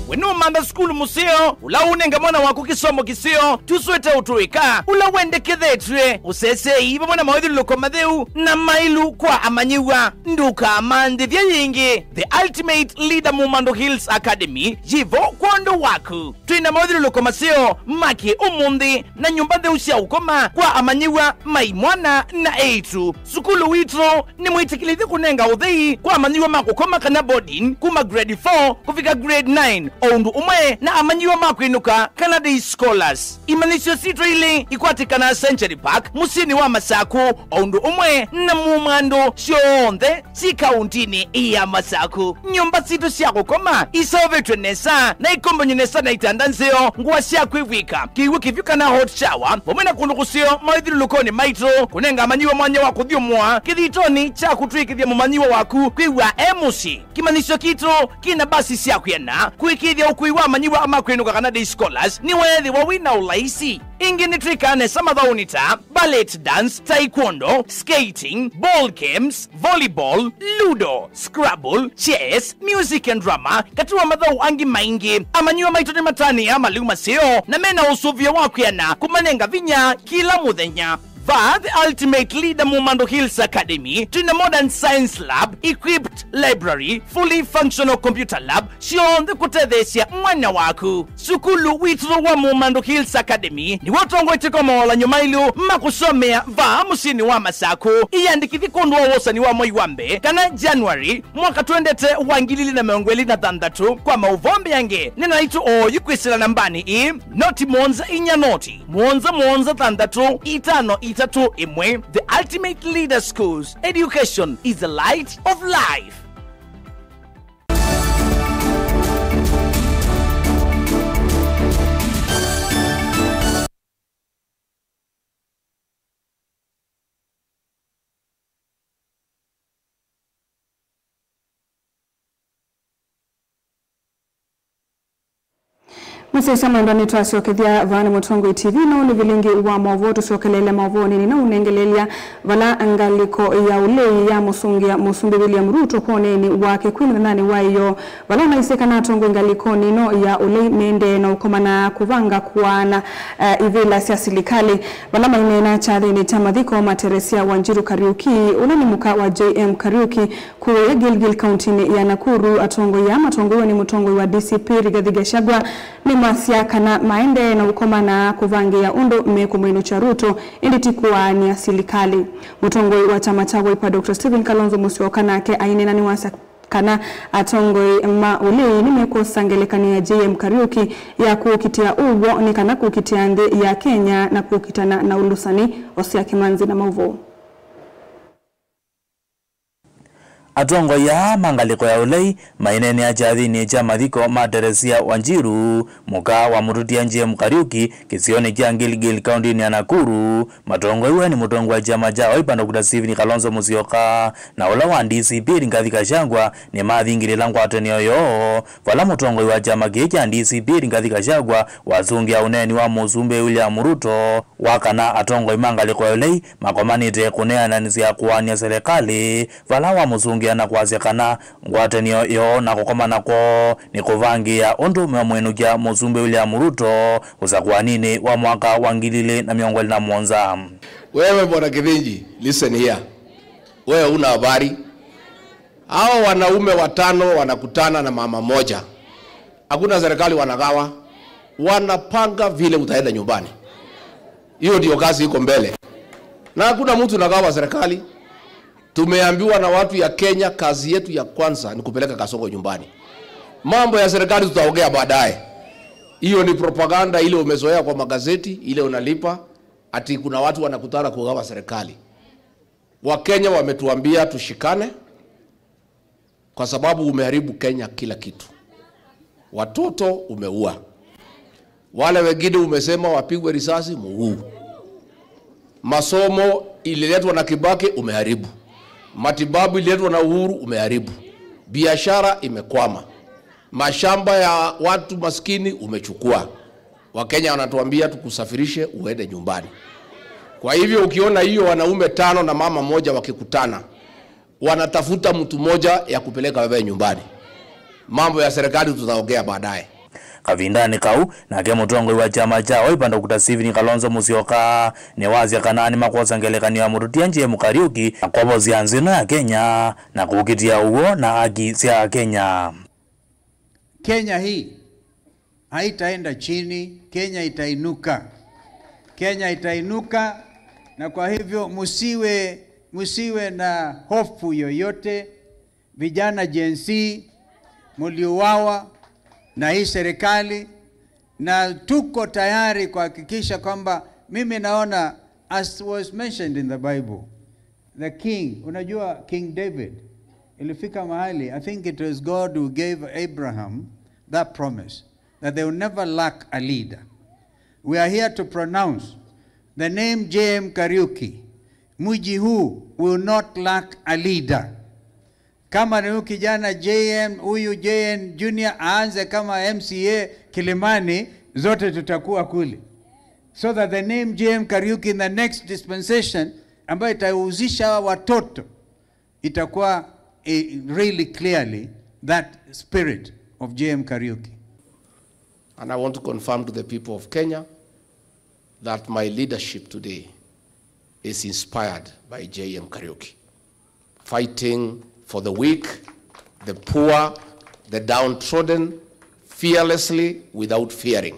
We nũmantha sukulu mũseo, ũla ũnenga mwana waku kĩsomo kĩseo, tũswĩte ũtũĩka, ũla wendekethetw'e, ũseseei vamwe na mawĩthyũlũlũko matheu na maĩlu kwa amanyĩw'a. Ndũkamanthĩthye yĩngĩ. The Ultimate Leader Mumandu Hills Academy yĩvo kwondũ waku. Twĩ na mawĩthyũlũlũko maseo ma kĩ-ũmũnthĩ na nyũmba ntheu sya ũkoma kwa amanyĩw'a ma imwana na eĩtu. Sukulu witũ nĩmwĩtĩkĩlĩthye kũnenga ũthei kwa amanyĩw'a ma kũkoma kana boarding kuma grade four kũvika grade nine, o ũndũ ũmwe na amanyĩw'a ma kwĩnũka kana day scholars. Imanyĩsyo sitũ ilĩ ikwatĩkanaa Century Park, mũsyĩnĩ wa Masakũ, o ũndũ ũmwe na Mumandu syonthe syĩ kaũntĩnĩ ya Masakũ. Nyũmba sitũ sya kũkoma iseũvĩtw'e nesa na ikombany'e nesa na itanda nzeo, ngũa sya kwĩvw'ĩka, kĩw'ũ kĩvyũ kana hot shower, vamwe na kũndũ kũseo mawĩthyũlũlũkonĩ maitũ, kũnenga amanyĩw'a mwanya wa kũthyũmũa kĩthitonĩ kya kũtw'ĩkĩthya mũmanyĩw'a waku kwĩw'a e mũsyĩ. Kĩmanyĩsyo kitũ kĩ na mbasi sya kwĩana kũĩkĩĩthya ũkui wa amanyĩw'a ma kwĩnũka kana day scholars nĩweethĩwa wĩ na ũlaisi. Ĩngĩ nĩtwĩkaa nesa mathaũnĩ ta ballet dance, taekwondo, skating, ball games, volleyball, ludo, scrabble, chess, music and drama, katĩ wa mathaũ angĩ maingĩ. Amanyĩw'a maitũ nĩmatanĩaa malĩu maseo na mena ũsũvĩo wa kwĩana kũmanenga vinya kĩla mũthenya. Vaa The Ultimate Leader Mumandu Hills Academy, twĩ na modern science lab, equipped library, fully functional computer lab, syonthe kũtetheesya mwana waku. Sukulu witũ wa Mumandu Hills Academy nĩw'o ũtongoetye kwa mawalan'yo maĩlu ma kũsomea vaa mũsyĩnĩ wa Masakũ. Ĩyandĩkĩthye kwondũ wa wosani wa mwei wa mbee kana January mwaka twendete wa ngili ilĩ na mĩongo ĩlĩ na thanthatũ. Kwa maũvoo mbeange, nena naitũ oyu kwĩsĩla nambanĩ ĩĩ, noti mũonza inya noti, mũonza mũonza thanthatũ, itano itatũ ĩmwe. The Ultimate Leader Schools, education is the light of life. Mũsyaĩĩsya mwendwa, nĩtwasyokethya vaa nĩ Mũtongoi T V, na ũũ nĩ vilingi wa maũvoo. Tũsyokeleele maũvoonĩ na ũnengeleelya vala ngalĩko ya ũlei yamũsũngĩa Mũsumbĩ William Ruto kwoneenĩ wake kwĩ mũthenyanĩ wa ĩyoo, vala ũnaisye kana atongoi ngalĩkonĩ ĩno ya ũlei mendee na ũkomana kũvanga kũaana, eh, ivĩla sya silikalĩ. Vala maineena kyathĩnĩ kya mathiko ma Teresia Wanjiru Kariuki, ũla nĩ mũka wa J M Kariuki, kũũya Gilgil kauntinĩ ya Nakuru, atongoi aa matongoew'e nĩ mũtongoi wa D C P Rigathi Gachagua nĩmasya kana maendee na ũkomana kũvangĩĩa ũndũ mekũmwĩnũkya Ruto, ĩndĩ ti kũaany'a silikalĩ. Mũtongoi wa kyama kya Wiper Doctor Stephen Kalonzo Musyoka nake aineena nĩwasya kana atongoi ma ũlei nĩmekwosa ngelekany'o ya J M Kariuki ya kũkitĩa ũw'o nĩ kana kũkitĩa nthĩ ya Kenya na kũkitana na ũlũsani, Osia Kĩmanzi na maũvoo. Atongoi aa ma ngalĩko ya ũlei maineenea kyathĩnĩ kya mathiko ma Teresia Wanjiru, mũka wa mũtũtia J M Kariuki, kĩsionĩ kya Gilgil, kauntinĩ ya Nakuru, matongoew'e nĩ mũtongoi wa kyama kya Wiper Doctor Stephen Kalonzo Musyoka na ũla wa D C P Rigathi Gachagua nĩmathingĩlĩla ngwatanĩo yoo, vala mũtongoi wa kyama kĩĩ kya D C P Rigathi Gachagua wasũngĩa ũneeni wa Mũsumbĩ William Ruto. Wa kana, atongoi ma ngalĩko ya ũlei makomanĩte kũneenanĩsya kũaany'a silikalĩ, vala wamũsũngĩa na kwasya kana ngwatanĩo yoo na kũkomana kwoo nĩ kũvangĩĩa ũndũ meũmwĩnũkya Mũsumbĩ William Ruto ũsakũaninĩ wa mwaka wa ngili ilĩ na mĩongo ĩlĩ na mũonza. Wewe Bwana Kithinji, listen here. Wewe una habari. Hao wanaume watano wanakutana na mama moja. Hakuna serikali wanagawa. Wanapanga vile utaenda nyumbani. Hiyo ndio kazi iko mbele. Na hakuna mtu nagawa serikali. Tumeambiwa na watu ya Kenya, kazi yetu ya kwanza ni kupeleka Kasongo nyumbani. Mambo ya serikali tutaongea baadaye. Hiyo ni propaganda ile umezoea kwa magazeti, ile unalipa, ati kuna watu wanakutana kugawa serikali. Wakenya wametuambia tushikane kwa sababu umeharibu Kenya kila kitu. Watoto umeua. Wale wengine umesema wapigwe risasi, muuu. Masomo ililetwa na Kibaki, umeharibu. Matibabu ililetwa na Uhuru, umeharibu. Biashara imekwama. Mashamba ya watu maskini umechukua. Wakenya wanatuambia tukusafirishe uende nyumbani. Kwa hivyo ukiona hiyo wanaume tano na mama moja wakikutana, wanatafuta mtu moja ya kupeleka wewe nyumbani. Mambo ya serikali tutaongea baadaye. Kavindanĩ kau, nake mũtongoi wa kyama kya Wiper, Doctor Stephen Kalonzo Musyoka, nĩwasya kana nĩmakwosa ngelekany'o ya mũtũtia J M Kariuki na kwovosya nthĩ ĩno ya Kenya na kũkitĩa ũw'o na haki sya Kenya. Kenya hii haitaenda chini, Kenya itainuka. Kenya itainuka, na kwa hivyo musiwe, musiwe na hofu yoyote. Vijana Gen Z, mliuawa na hii serikali, na tuko tayari kuhakikisha kwamba, mimi naona, as was mentioned in the Bible, the king, unajua King David, ilifika mahali, I think it was God who gave Abraham that promise, that they will never lack a leader. We are here to pronounce the name J M Kariuki, mji huu will not lack a leader. Kama ni huyu kijana J M, huyu J N Junior aanze kama M C A Kilimani, zote tutakuwa kule. So that the name J M Kariuki in the next dispensation, ambayo itahusisha hawa watoto, itakuwa, eh, really clearly that spirit of J M Kariuki. And I want to confirm to the people of Kenya that my leadership today is inspired by J M Kariuki. Fighting for the weak, the poor, the downtrodden, fearlessly, without fearing.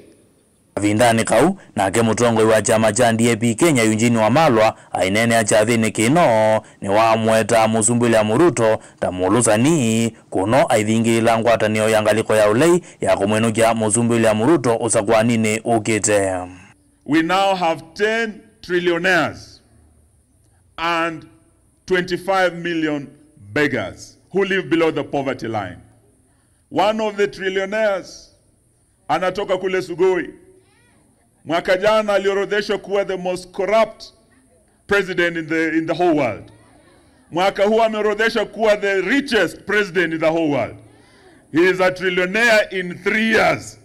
Kavindanĩ kau, nake mũtongoi wa kyama kya D A P Kenya, Eugene Wamalwa, aineenea kyathĩnĩ kĩno, nĩwamũetaa Mũsumbĩ William Ruto ta mũlũsani, kũno aivingĩĩla ngwatanĩo ya ngalĩko ya ũlei ya kũmwĩnũkya Mũsumbĩ William Ruto ũsakũaninĩ ũkĩte. We now have ten trillionaires and twenty-five million beggars who live below the poverty line. One of the trillionaires anatoka kule Sugoi. Mwaka jana aliorodheshwa kuwa the most corrupt president in the, in the whole world. Mwaka huu ameorodheshwa kuwa the richest president in the whole world. He is a trillionaire in three years.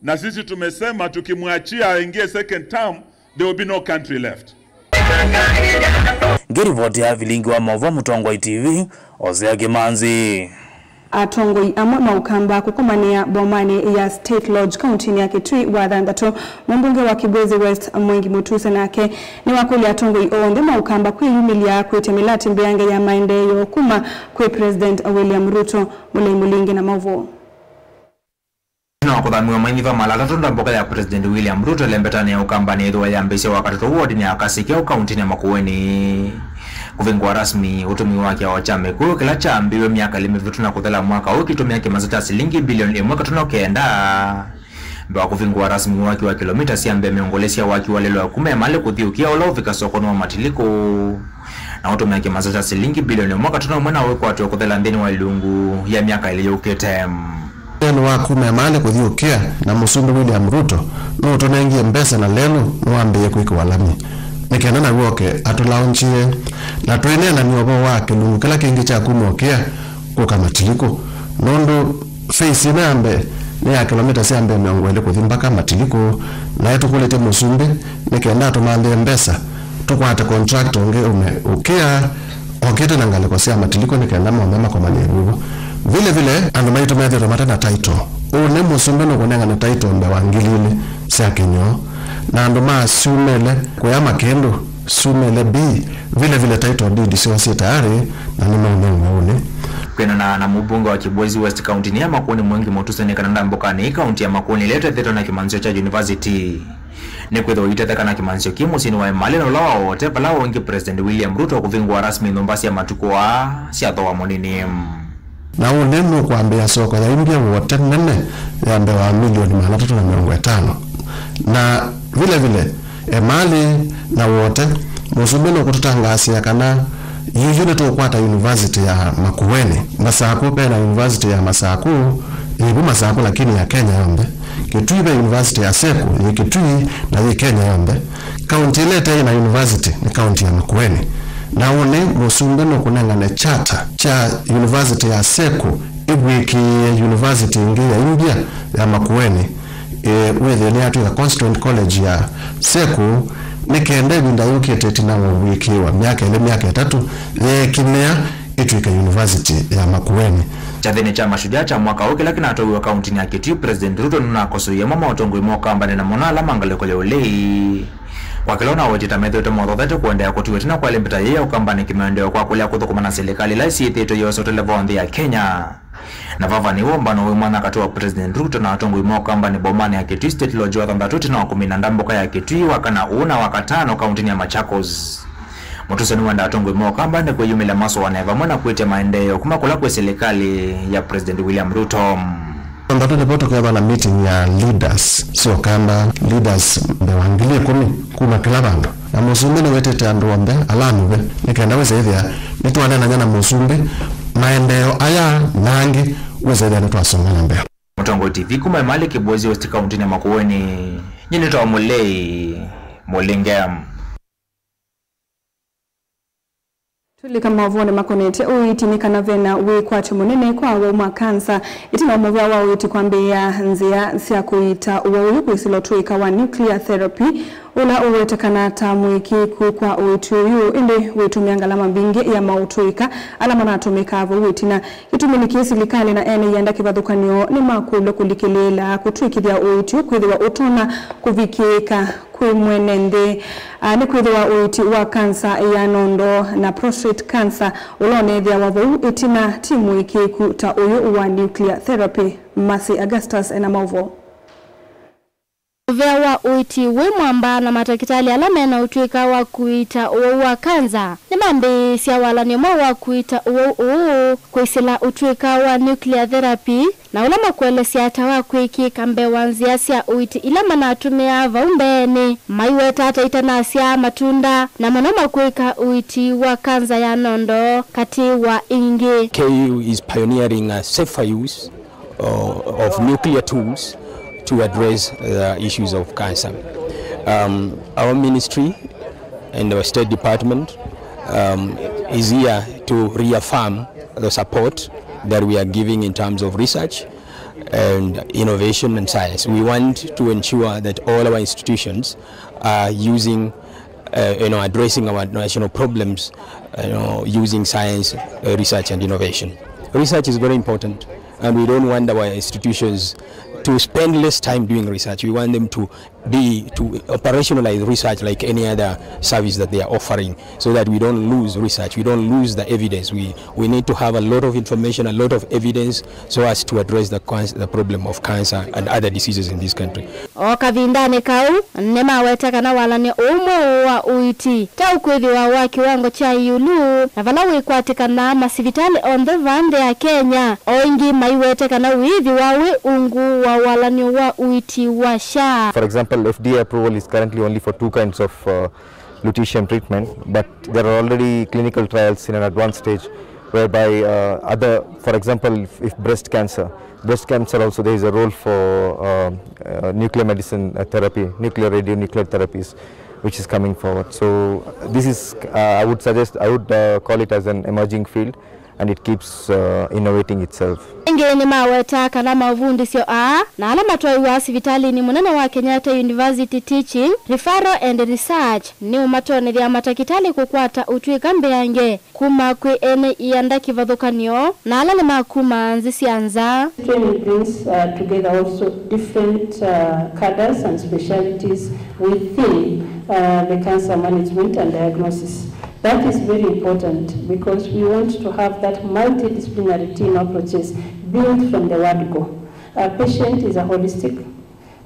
Na sisi tumesema tukimwachia aingie second term, there will be no country left. Ngĩrivoti ya Vilingi wa Maũvoo, Mũtongoi T V, Hosea Kĩmanzi. Atongoi amwe ma Ũkamba kũkomanĩa bomanĩ ya State Lodge kauntinĩ ya Kitui wa thanthatũ. Mũmbunge wa Kibwezi West, Mwengi Mutuse, nake nĩwakũlya atongoi onthe ma Ũkamba kwĩyumĩlya kwĩtya mĩlatĩ mbeange ya maendeeo kuma kwĩ President William Ruto. Mũlei Mũlingi na maũvoo. Ĩtina wa kũthamĩwa mainyiva mala atatũ, ndamboka ya President William Ruto ĩlembetanĩ ya Ũkamba nĩyĩthĩwa yambĩĩsye Wakatatũ wodinĩ ya Kasikeu, kauntinĩ ya Makueni. Kũvingũa rasmi ũtũmĩi wa kĩao kya mĩkũyũ kĩla kyambĩĩwe myaka ĩlĩ mĩvĩtu na kũthela mwaka ũũ kĩtũmĩa kĩmanza kya silingi bilioni ĩmwe katono kenda. Mbee wa kũvingũa rasmi waki wa kilomita sya mbee mĩongo ĩlĩ sya waki wa lelũ ya kuma Emali kũthi Ũkĩa ũla ũvika sokonĩ wa Matilikũ. Na ũtũmĩa kĩmanza kya silingi bilioni ĩmwe katono ũmwe na ũĩkwatw'a kũthela nthĩnĩ wa ilungu ya myaka ĩlĩ yũkĩte. Lelũ wa kuma Emali kũthi Ũkĩa na Mũsumbĩ William Ruto nũũtũnengie mbesa na lelũ nĩwambĩĩe kwĩkĩwa lami nĩ kenda naw'o oke atũlaũngyĩe. Na twĩneenany'a ũvoo wa kĩlungu kĩla kĩngĩ kya kuma Ũkĩa kũka Matilikũ, nũndũ phase ĩno ya mbee nĩ ya kilomita sya mbee mĩongo ĩlĩ kũthi mbaka Matilikũ, na ĩtũkũlĩtye Mũsumbĩ nĩ kenda atũmanthĩe mbesa tũkwate contractor ũngĩ ume Ũkĩa Okĩte na ngalĩko sya matiliko nĩ kenda monthe makomany'e vuvu. Vile vile, andũ maitũ methĩĩtwe mate na title. Ũnĩ mũsumbĩ nũkũnengane title mbee wa ngili ilĩ sya kĩnyoo, na andũ ma syumĩle kũya makĩndũ, syumĩle B, vile vile title deed syoo syĩ tayarĩ na nĩmaũnewa ũnĩ. Kwĩanana na mũmbunge wa Kibwezi West kauntinĩ ya Makueni, Mwangi Mutuse nĩ kana ndambũkanĩ ĩ kaunti ya Makueni ĩla ĩtethĩtwe na kĩmanthĩsyo kya university. Nĩkwĩthĩwa ũitetheka na kĩmanthĩsyo kĩ mũsyĩnĩ wa Emali na ũla wa Wote, vala ũngĩ President William Ruto kũvingũa rasmi nyũmba sya matukũ aa sya thooa mũnini. Na ũnĩ nũkwambĩĩa soko ya India Wote nene ya mbee wa milioni maana atatũ na mĩongo ĩtano. Na vile vile, Emali na Wote, mũsumbĩ nũkũtũtangaasĩa kana yuyu nĩtũkwata university ya Makueni. Masaku, ve na university ya Masaku, yĩ vu Masaku lakini ya Kenya yonthe. Kitui ve university ya Seku, yĩ Kitui na yĩ Kenya yonthe. Kaunti ĩla ĩte na university nĩ kaunti ya Makueni. Na ũnĩ mũsumbĩ nũkũnengane charter kya university ya Seku ĩvw'ĩkĩĩe university ĩngĩ ya India ya Makueni, ĩ, wĩthĩe nĩyatw'ĩka Constituent College ya Seku, nĩ kenda ĩvinda yũkĩte ĩtina wa ũvw'ĩkĩĩwa myaka ĩlĩ, myaka ĩtatũ, yeekĩmĩa ĩtw'ĩke university ya Makueni. Kyathĩnĩ kya Mashujaa kya mwaka ũũ kĩla kĩnatwaĩwe kauntinĩ ya Kitui, President Ruto nũnakosoie amwe ma atongoi ma Ũkambanĩ na mũno ala ma ngalĩko ya ũlei. Kwa kĩla ũnawetete methĩĩtwe mothothete kũendeea kũtiwa ĩtina kwa lĩmbĩta yĩĩ ya Ũkambanĩ kĩmaendeeo kwa kũlea kũthũkũma na silikalĩ ila isyĩthĩĩtwe iyosya ũtele vaa nthĩ ya Kenya. Na vava nĩw'o ũmbano wĩ mwanya katĩ wa President Ruto na atongoi ma Ũkambanĩ bomanĩ ya Kitui State Lodge wa thanthatũ ĩtina wa kũmina ndambũka ya Kitui wa kana ũũ na wa katano kauntinĩ ya Machakos. Mutuse nĩwenda atongoi ma Ũkambanĩ kwĩyumĩlya masũanĩe vamwe na kwĩtya maendeeo kuma kũla kwĩ silikalĩ ya President William Ruto. Thanthatũ nĩvo tũkethwa na meeting ya leaders sya Ũkamba, leaders mbee wa ngili ĩkũmi kuma kĩla vandũ. Na mũsumbĩ nĩwĩtĩte andũ onthe ala amũve nĩ kenda wĩse ĩthĩa nĩtwaneenany'a na mũsumbĩ maendeeo aya na angĩ wĩse ĩthĩa nĩtwasonga na mbee. Mũtongoi T V kuma Emali Kibwezi West kauntinĩ ya Makueni, nyie nĩtawa Mũlei Mũlinge. Tũlika maũvoonĩ makonetye ũiiti nĩ kana vena wĩkwatyo mũnene kwa awau ma kansa ĩtina wa mũvea wa ũiiti kwambĩĩa nzĩa sya kũiita ũwau ũyũ kwĩsĩla ũtũĩka wa nuclear therapy, ũla ũwetekana ta mũĩkĩĩku kwa ũiiti ũyũ, ĩndĩ wĩtũmĩa ngalama mbingĩ ya maũtũĩka ala manatũmĩkaa vau ĩtina. Kĩtumi nĩ kĩĩ silikalĩ na ene ianda kĩvathũkany'o nĩmakũlw'a kũlikĩlĩĩla kũtw'ĩkĩthya ũiiti ũũ kwĩthĩwa ũtonya kũvikĩĩka kwĩ mwene nthĩ. Aa, nĩkwĩthĩwa ũiiti wa kansa ya nondo na prostate cancer ũla ũneethĩawa vau ĩtina ti mũĩkĩĩku ta ũyũ wa nuclear therapy. Mercy Augustus ena maũvoo. Mũvea wa ũiiti wĩ mwamba na matakĩtalĩ ala mena ũtũĩka wa kũiita ũwau wa kanza nĩmambĩĩsya walany'o mweũ wa kũiita ũwau ũũ kwĩsĩla ũtũĩka wa nuclear therapy, na ũla makũelesya ta wa kwĩkĩĩka mbee wa nzĩa sya ũiiti ila manatũmĩaa vau mbeenĩ, maiweta ta itanasya, matunda, na mũno makwĩka ũiiti wa kanza ya nondo, katĩ wa ingĩ. K U is pioneering a safer use o-, of nuclear tools to address the issues of cancer. Um, our ministry and our State Department, um, is here to reaffirm the support that we are giving in terms of research and innovation and science. We want to ensure that all our institutions are using, uh, you know, addressing our national problems, uh, you know, using science, uh, research and innovation. Research is very important, and we don't want our institutions to spend less time doing research. We want them to be, to operationalize research like any other service that they are offering, so that we don't lose research, we don't lose the evidence. We, we need to have a lot of information, a lot of evidence, so as to address the cans-, the problem of cancer and other diseases in this country. O kavindanĩ kau, nĩmaweta kana walany'o ũũ mweũ wa ũiiti ta ũkwĩthĩwa wa kĩwango kya ĩũlũ, na vala wĩkwatĩkanaa masivitalĩ onthe vaa nthĩ ya Kenya. O ĩngĩ maiwete kana wĩĩthĩwa wĩ ungu wa walany'o wa ũiiti wa SHA. For example, F D A approval is currently only for two kinds of, uh, lutetium treatment, but there are already clinical trials in an advanced stage whereby, uh, other, for example, if, if breast cancer, breast cancer also there is a role for, um, uh, nuclear medicine, uh, therapy, nuclear radionuclear therapies, which is coming forward. So this is, uh, I would suggest, I would, uh, call it as an emerging field. and it keeps uh, innovating itself. Ĩngĩ nĩmaweta kana maũvundĩsyo aa na ala matwaĩwa sivitalĩnĩ mũnene wa Kenyatta University Teaching, Referral and Research nĩũmatonethya matakĩtalĩ kũkwata ũtw'ĩka mbeange kuma kwĩ ene ianda kĩvathũkany'o na ala nĩ ma kuma nzĩ sya nza. Training brings uh, together also different uh, cadres and specialities within uh, the cancer management and diagnosis. That is very important because we want to have that multidisciplinary team approaches built from the word go. A patient is a holistic.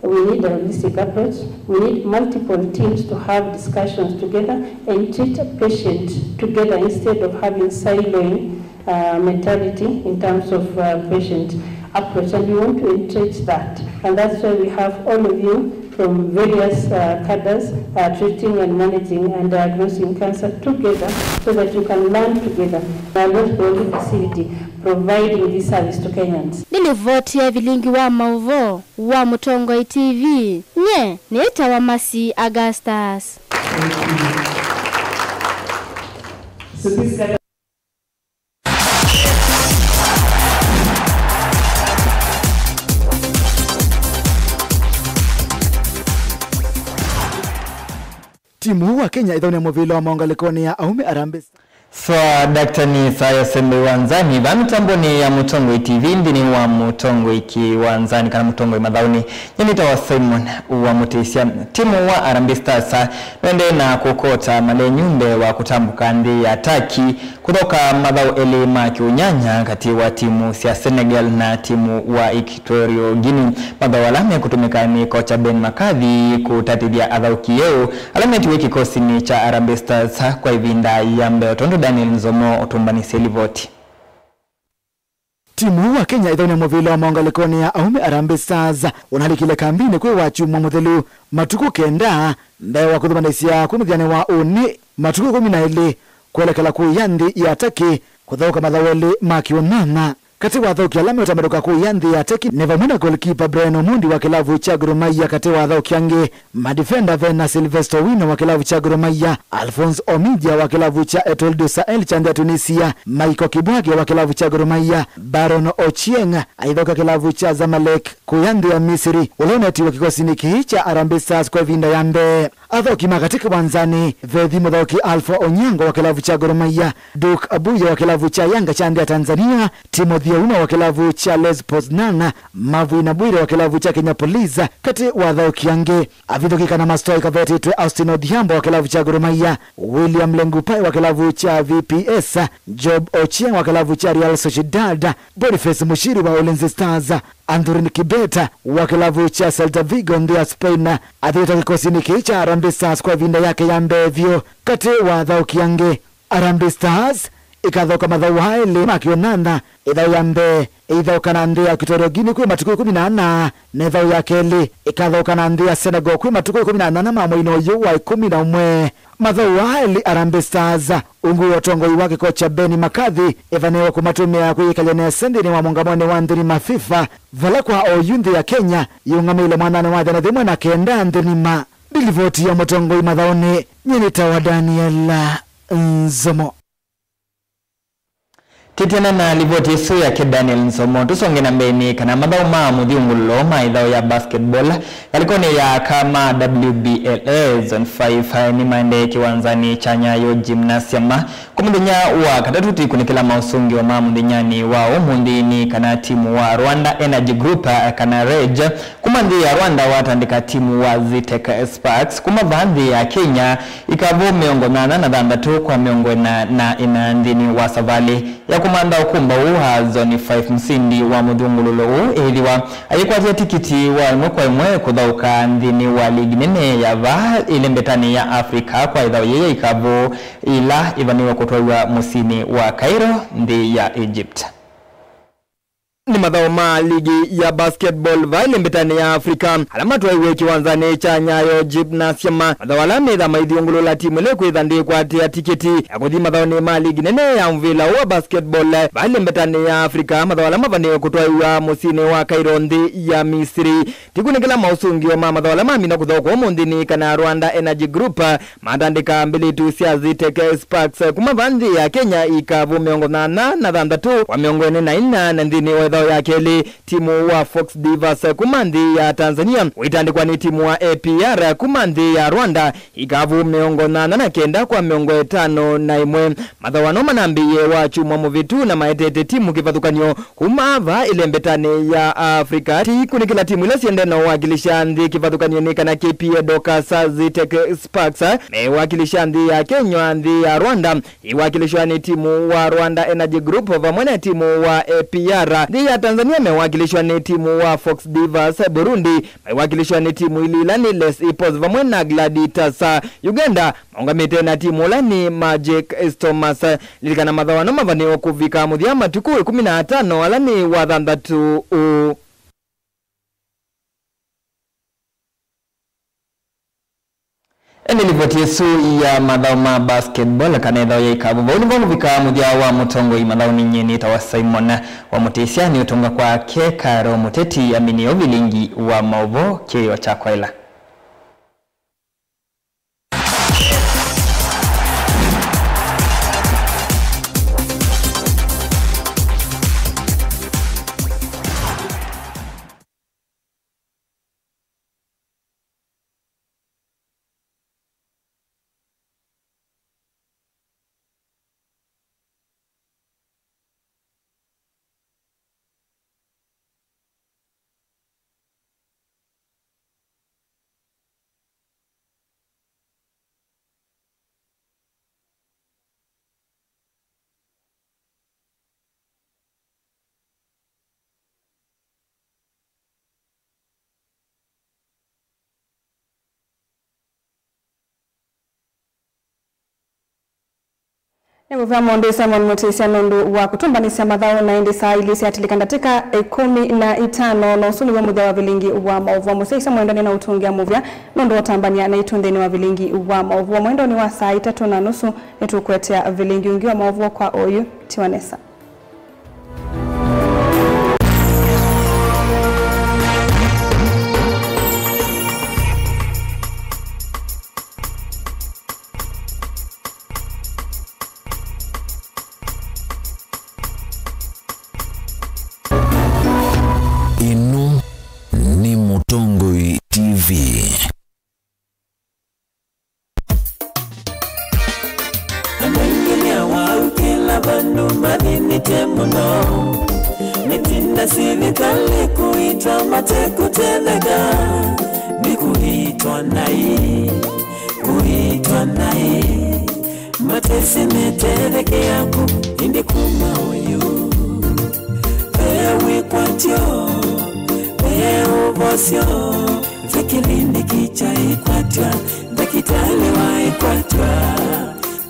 We need a holistic approach. We need multiple teams to have discussions together and treat a patient together instead of having siloing uh, mentality in terms of uh, patient approach, and we want to entrench that, and that's why we have all of you from various uh, cadres uh, treating and managing and diagnosing cancer together so that you can learn together. We are not the only facility providing this service to Kenyans. Nĩ livoti ya vilingi wa maũvoo wa Mũtongoi T V. Nye nĩtawa Masi Augustus. So this guy Timu wa Kenya ĩthaũnĩa mũvĩla wa maũngalĩkonĩ ya aũme Harambee Stars. Swa Daktani Saya Sembe Wanzani, vaa mĩtambonĩ ya Mũtongoi T V, nthĩnĩ wa Mũtongoi Kĩwanzani kana Mũtongoi Mathaũnĩ. Nyie nĩtawa Simon wa Mũtĩsya. Timu wa Harambee Stars nũendee na kũkota malenyu mbee wa kũtambũka nthĩ ya Turkey kũthaũka mathaũ elĩ ma kĩũnyanya katĩ wa timu sya Senegal na timu wa Equatorial Guinea. Mathaũ ala mekũtũmĩka nĩ kocha Ben McCarthy kũtatĩthya athaũki eũ ala metiwe kĩkosinĩ kya Harambee Stars kwa ĩvinda ya mbee, o tondũ Daniel Nzomo ũtũmbanĩsye livoti. Timu wa Kenya ĩthaũnĩa mũvĩla wa maũngalĩkonĩ ya aũme Harambee Stars ũnalikile kambinĩ kwĩ Wakyumwa mũthelu matukũ kenda mbee wa kũthumanĩsya kwĩ mũthyanĩ wa ũnĩ matukũ ĩkũmi na elĩ kwelekela kũya nthĩ ya Turkey kũthaũka mathaũ elĩ ma kĩũnyanya. Katĩ wa athaũki ala meũtambũka kũya nthĩ ya Turkey nĩ vamwe na goalkeeper Brian Omondi wa kĩlavu kya Gor Mahia, katĩ wa athaũki angĩ madifenda ve na Sylvester Owino wa kĩlavu kya Gor Mahia, Alphonse Omidia wa kĩlavu kya Etoile du Sahel kya nthĩ ya Tunisia, Michael Kibwage wa kĩlavu kya Gor Mahia, Baron Ochieng aithaũka kĩlavu kya Zamalek kũya nthĩ ya Misiri, ũla ũnetiwe kĩkosinĩ kĩĩ kya Harambee Stars kwa ĩvinda ya mbee. Athaũki ma katĩ kĩwanzanĩ, vethi mũthaũki Alpha Onyango wa kĩlavu kya Gor Mahia, Duke Abuya wa kĩlavu kya Yanga kya nthĩ ya Tanzania, Timothy Auma wa kĩlavu kya Les Poznan, Mavwina Bwire wa kĩlavu kya Kenya Police, katĩ wa athaũki angĩ. Avithũki kana mastoika vetĩtwe Austin Odhiambo wa kĩlavu kya Gor Mahia, William Lengupai wa kĩlavu kya V P S, Job Ochieng wa kĩlavu kya Real Sociedad, Boniface Muchiri wa Ulinzi Stars, Anthony Kibeta wa kĩlavu kya Celta Vigo nthĩ ya Spain athĩĩtwe kĩkosinĩ kĩĩ kya Harambee Stars kwa ĩvinda yake ya mbee vyũ. Katĩ wa athaũki angĩ, Harambee Stars ĩkathaũka mathaũ aa elĩ ma kĩũnyanya, ĩthaũ ya mbee ĩithaũka na nthĩ ya Equatorial Guinea kwĩ matukũ ĩkũmi na ana, na ĩthaũ ya kelĩ ĩkathaũka na nthĩ ya Senegal kwĩ matukũ ĩkũmi na nyanya ma mweinĩ ũyũ wa ĩkũmi na ũmwe. Mathaũ aa elĩ Harambee Stars, ungu wa ũtongoi wa kĩkocha Ben McCarthy, ĩvanĩĩwe kũmatũmĩa kwĩyĩkalya nesa nthĩnĩ wa mũũngamonĩ wa nthĩ ng'ima FIFA, vala kwa oyu nthĩ ya Kenya yĩũngamĩile mwananĩ wa ĩana yĩmwe na kenda nthĩ ng'ima. Nĩ livoti ya Mũtongoi Mathaũnĩ, nyie nĩtawa Daniel Nzomo. Tĩtene na livoti ĩsu yake Daniel Nzomo, tũsonge na mbee nĩ kana mathaũ ma mũthyũngũlũlo ma ĩthaũ ya basketball ngalĩkonĩ ya aka ma W B L A Zone five nĩmaendee kĩwanzanĩ kya Nyayo Gymnasium kwa mũthenya wa katatũ, tũikunĩkĩla maũsũngĩo ma mũthenyanĩ wa ũmũnthĩ nĩ kana timu wa Rwanda Energy Group, kana REG, kuma nthĩ ya Rwanda watandĩka timu wa Zetech Sparks kuma vaa nthĩ ya Kenya, ikavũ mĩongo nyanya na thanthatũ kwa mĩongo ĩna na ĩna nthĩnĩ wa savalĩ ya kũmantha ũkũmbaũ wa Zone five. Mũsindi wa mũthyũngũlũlo ũũ ĩĩthĩwa ayĩkwatya tikiti wa ĩmwe kwa ĩmwe kũthaũka nthĩnĩ wa ligi nene ya vaa ĩlembetanĩ ya Africa kwa ĩthaũ yĩĩ ya ikavũ, ĩla ĩvanĩwe kũtwaĩwa mũsyĩnĩ wa Cairo, nthĩ ya Egypt. Nĩ mathaũ ma ligi ya basketball va ĩlĩmbĩtanĩ ya Africa, ala matwaiwe kĩwanzanĩ kya Nyayo Gymnasium. Mathaũ ala metha maithyũngũlũla timu ĩla ĩkwĩtha ndĩkwatĩa tikiti ya kũthi mathaũnĩ ma ligi nene ya mũvĩla wa basketball va ĩlĩmbĩtanĩ ya Africa, mathaũ ala mavanĩwe kũtwaiwa mũsyĩnĩ wa Cairo, nthĩ ya Misiri. Tikunĩkĩla maũsũngĩo ma mathaũ ala mamina kũthaũkwa ũmũnthĩ nĩ kana Rwanda Energy Group matandĩka mbĩlĩtu sya Zetech Sparks kuma va nthĩ ya Kenya ikavu mĩongo nyanya na thanthatũ kwa mĩongo ĩna na ina, na nthĩnĩ wa ĩthaũ ya kelĩ, timu wa Fox Divas kuma nthĩ ya Tanzania ũitandĩkwa nĩ timu wa A P R kuma nthĩ ya Rwanda ikavu mĩongo nyanya na kenda kwa mĩongo ĩtano na ĩmwe. Mathaũ aa no manambĩĩe wakyumwa mũvĩtu na maetete timu kĩvathũkany'o kuma va ĩlembetani ya Africa. Ti kunĩkĩla timu ila siendee na ũwakilisha nthĩ kĩvathũkany'o nĩ kana K P A Docas, Zetech Sparks mewakilisha nthĩ ya Kenya, nthĩ ya Rwanda ĩwakilishwa nĩ timu wa Rwanda Energy Group vamwe na timu wa A P R. Nthĩ ya Tanzania mewakilishwa nĩ timu wa Fox Divas. Burundi maiwakilishwa nĩ timu ili ila nĩ Les Hippos vamwe na Gladiators. Uganda maũngamĩte na timu ũla nĩ Magic Stormers. Lilikana mathaũ aa no mavanĩwe kũvika mũthya matukũ ĩkũmi na atano ala nĩ wa thanthatũ ũũ. Ĩndĩ livoti ĩsu ya mathaũ ma basketball kana ĩthaũ ya ikavu, vau nĩvo ngũvika mũthya wa Mũtongoi mathaũnĩ. Nyie nĩtawa Simon wa Mũtĩsya, nĩ ũtũnga kwake Karo Mũteti, amini ũvilingi wa maũvoo kĩĩo kya kwaĩla. Nĩngũvea mũndũ Simon Mũtĩsya nũndũ wa kũtũmbanĩsya mathaũ, na ĩndĩ saa ilĩ syatilĩka ndatĩka ĩkũmi na itano, na ũsu nĩw'o mũthya wa vilingi wa maũvoo. Mũsyaĩĩsya mwendwa, nĩnaũtũngĩa mũvea nũndũ wa ũtambany'a naitũ nthĩnĩ wa vilingi wa maũvoo. Mwendonĩ wa saa itatũ na nusu nĩtũkũetea vilingi ũngĩ wa maũvoo kwa oyu. Tiwa nesa. Ĩno nĩ Mũtongoi T V. Andũ aingĩ nĩawaukĩla vandũ mathĩnĩte mũno. Mĩtinda sivitalĩ kũitwa matekũtetheka, nĩ kũitwa naĩ, kũitwa naĩ. Matesĩ metethekeaa kũ, ĩndĩ kuma ũyũ ve wĩkwatyo, ve ũvosyo. Ve kĩlĩndĩki kya ĩkwatwa, ndakĩtalĩ wa ĩkwatwa,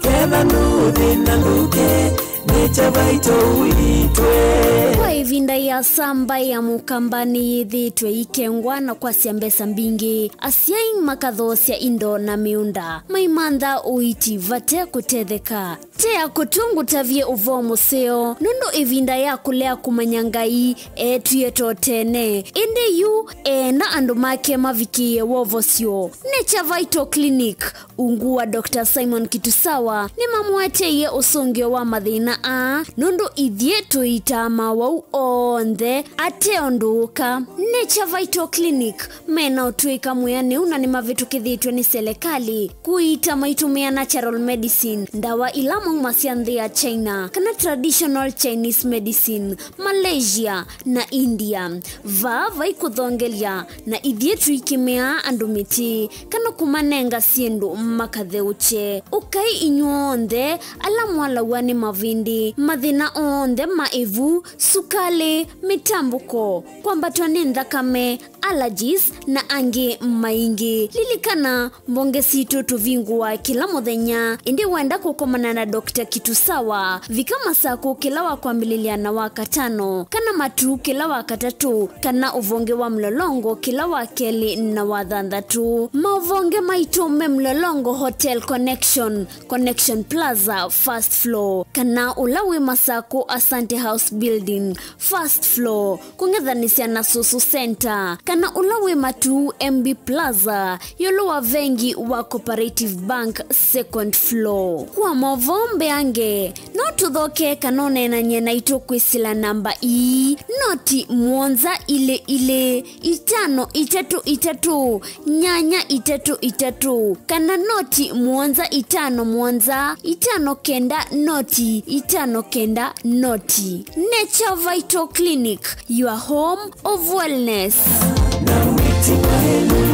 ketha nũthĩna ndũke, nĩ kya vaitũ ũitwe. Kwa ĩvinda ĩasa, mbaĩ ya Mũkamba nĩyĩthĩĩtwe ĩikengwa na kwasya mbesa mbingĩ. Asyai makathoosya indo na mĩũnda, maimantha ũiiti vate kũtetheka. Te akũtũ ngũtavye ũvoo mũseo, nũndũ ĩvinda ya kũlea kũmanya Ngai eetwie to tene. Ĩndĩ yu eenda andũ make mavikĩĩe wovosyo. Nature Vital Clinic, ungu wa Doctor Simon Kitusawa, nĩmamũeteie ũsũngĩo wa mathĩna aa, nũndũ ithyĩ tũiitaa mawau onthe ate ũndũ ũka. Nature Vital Clinic, mena ũtũĩka mwĩanĩu na nĩmavĩtũkĩthĩtw'e nĩ selekalĩ kũiita maitũmĩa natural medicine, ndawa ila maumasya nthĩ ya China, kana traditional Chinese medicine, Malaysia, na India. Vaa vai kũthongelya, na ithyĩ tũikĩmĩaa andũ mĩtĩ, kana kũmanenga syĩndũ makatheũkye. Ũkai inyw'onthe ala mwalaw'a nĩ mavĩndĩ, mathĩna onthe ma ĩvu, sukalĩ, mĩtambũko, kwambatwa nĩ nthakame, allergies, na angĩ maingĩ. Lilikana, mbonge sitũ tũvingũa kĩla mũthenya, ĩndĩ wenda kũkomana na Doctor Kitusawa, vika Masakũ kĩla wa kwambĩlĩlya na wa katano, kana Matuu kĩla wa katatũ, kana ũvonge wa Mlolongo kĩla wa kelĩ na wa thanthatũ. Maũvonge maitũ me Mlolongo Hotel Connection, Connection Plaza, first floor, kana ũla wĩ Masakũ Asante House Building, first floor, kũng'ethanĩsya na Susu Center, kana ũla wĩ Matuu M B Plaza, ĩũlũ wa vengi wa Cooperative Bank, second floor. Kwa maũvoo mbeange, no tũthoke kana ũneenany'e naitũ kwĩsĩla namba ii, noti mũonza ilĩ ilĩ, itano itatũ itatũ, nyanya itatũ itatũ, kana noti mũonza itano mũonza, itano kenda noti, itano kenda noti. Nature Vital Clinic, your home of wellness. Na wĩtĩkĩlũ